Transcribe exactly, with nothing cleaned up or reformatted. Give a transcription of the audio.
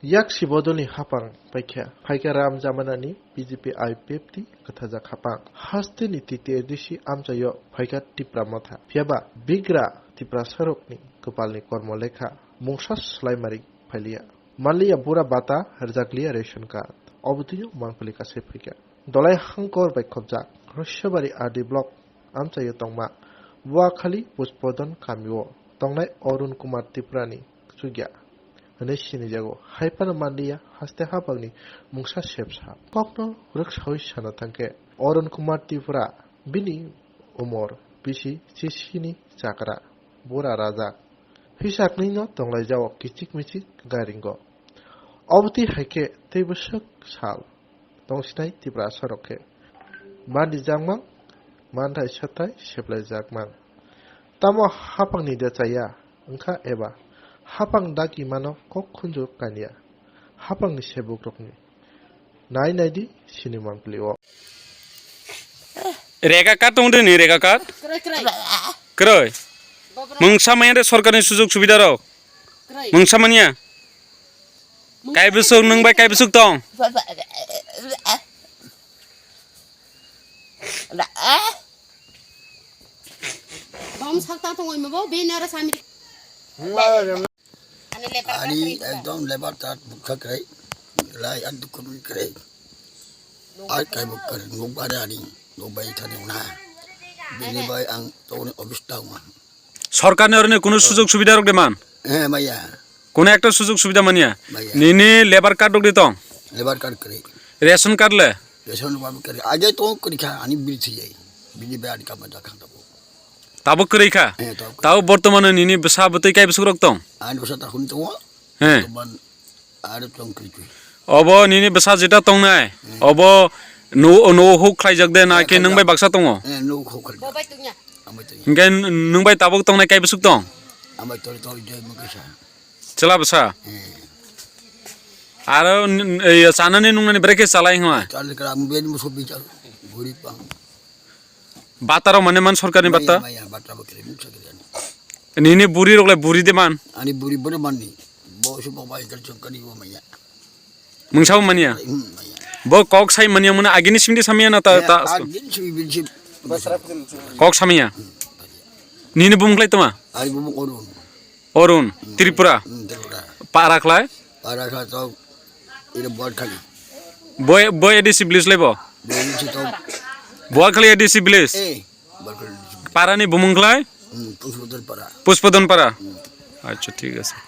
Yak Sibodolni hapang paikha, phaikha Ram Jamanani B J P I P F T kwthajak hapang. Hasteni T T A D C amchaio phaikha Tipra Motha. Phiyaba bigra Tiprasarokni kwpalni kormo lekha mungsa swlaimari phailiya. Manliya bura bata, rwjakliya ration card. Obotwino mangpili kasai phaikha. Dolai hangkor bai khopjak Rossabari R D block amchaio tongma Buakhali Puspodon kamio tongnai Arun Kumar Tripurani chukya hwnwi sinijago. Haiphano manliya haste hapangni mungsa sepsa. Kokno rwksaui sana thangkhe Arun Kumar Tripura bini umor bisi sisini chakra bura rajak. Hisaknwino tonglaijao kichik michik gairingo. Obotwi haikhe tei bwswk sal tongsinai Tiprasarok khe mandijakmang, manthai sathai seplaijakmang. Tamo hapangni de chaya wngkha eba hapang dagi mano kok khunju kanya hapangni sebukrokni. Nai naidi sini mangpili o. Rega card tong de ni rega card? Kwrwi, kwrwi. Kwrwi? Mungsa manya de sorkarni sujog subida rok? Kwrwi. Mungsa manya? Mungsa kaibwswk manya nwng bai kwrwi. Kaibwswk tong? Bom sak tang tong oimo bo, bini aro sami. Ani lebar card. Ani kwrwi ekdom lebar card bukha kwrwi. Lai ang dukun kwrwi. Ai kai bukha nuk bare ani nuk bai thani na. Bini bai ang toni office tang ma. Sorkarni oroni kunu sujog subida rok de man? Eh, maya. Kunu ekta sujog subida manya? Maya. Nini lebar card rok de tong? Lebar card kwrwi. Ration card le? Ration card kwrwi. Age tong kwrwi kha ani bil thiyai. Bini bai ani kama da khang tabo. Tabo kwrwi kha? Eh, tabo kwrwi. Tabo bortomano nini bwsa bwtwi kaibwswk rok tong? Ani bwsa ta hwn tongo. He. Bortoman aro tong kwrwi kwrwi. Obo nini bwsa jeta tongnai? Hmm. Obo no, no huk khlaijak de na khe nwng bai baksa tongo? Eh, no huk khlaijak. Bo bai tongya. Amai tongya. Hinkhe nwng bai tabuk tongnai kaibwswk tong? Amai tong tong joi mukisa. Chwla bwsa? Eh. Aro n-, n-, ei, chanani nungnani bwrwi khe chalai hwnma? Chal kra ang beni muso bijak. Guripang. Bata rok mane man sorkarni bata? Maya, maya, bata bo kiri muksa kiri ani. Nini buri rok le buri de man? Ani buri buri manni. Bo su bo bai kal chungkani bo maya. Mungsa bo manya? Hmm, maya. Bo kok sai manya muna agini singdi samya na ta, eh, ta? Agini singdi singdi. Kok samya? Hmm, maya. Nini bumung khlai toma? Ani bumung Arun. Arun, hmm, Tripura? Hmm, Tripura. Para khlai? Para khlai to, ira Buakhali. Boy, boy A D C village lebo? Boy A D C to. Buakhali A D C village? Eh, Buakhali A D C village. Para ni bumung khlai? Hmm, Puspodon para. Puspodon para? Hmm. Acha, thik ase.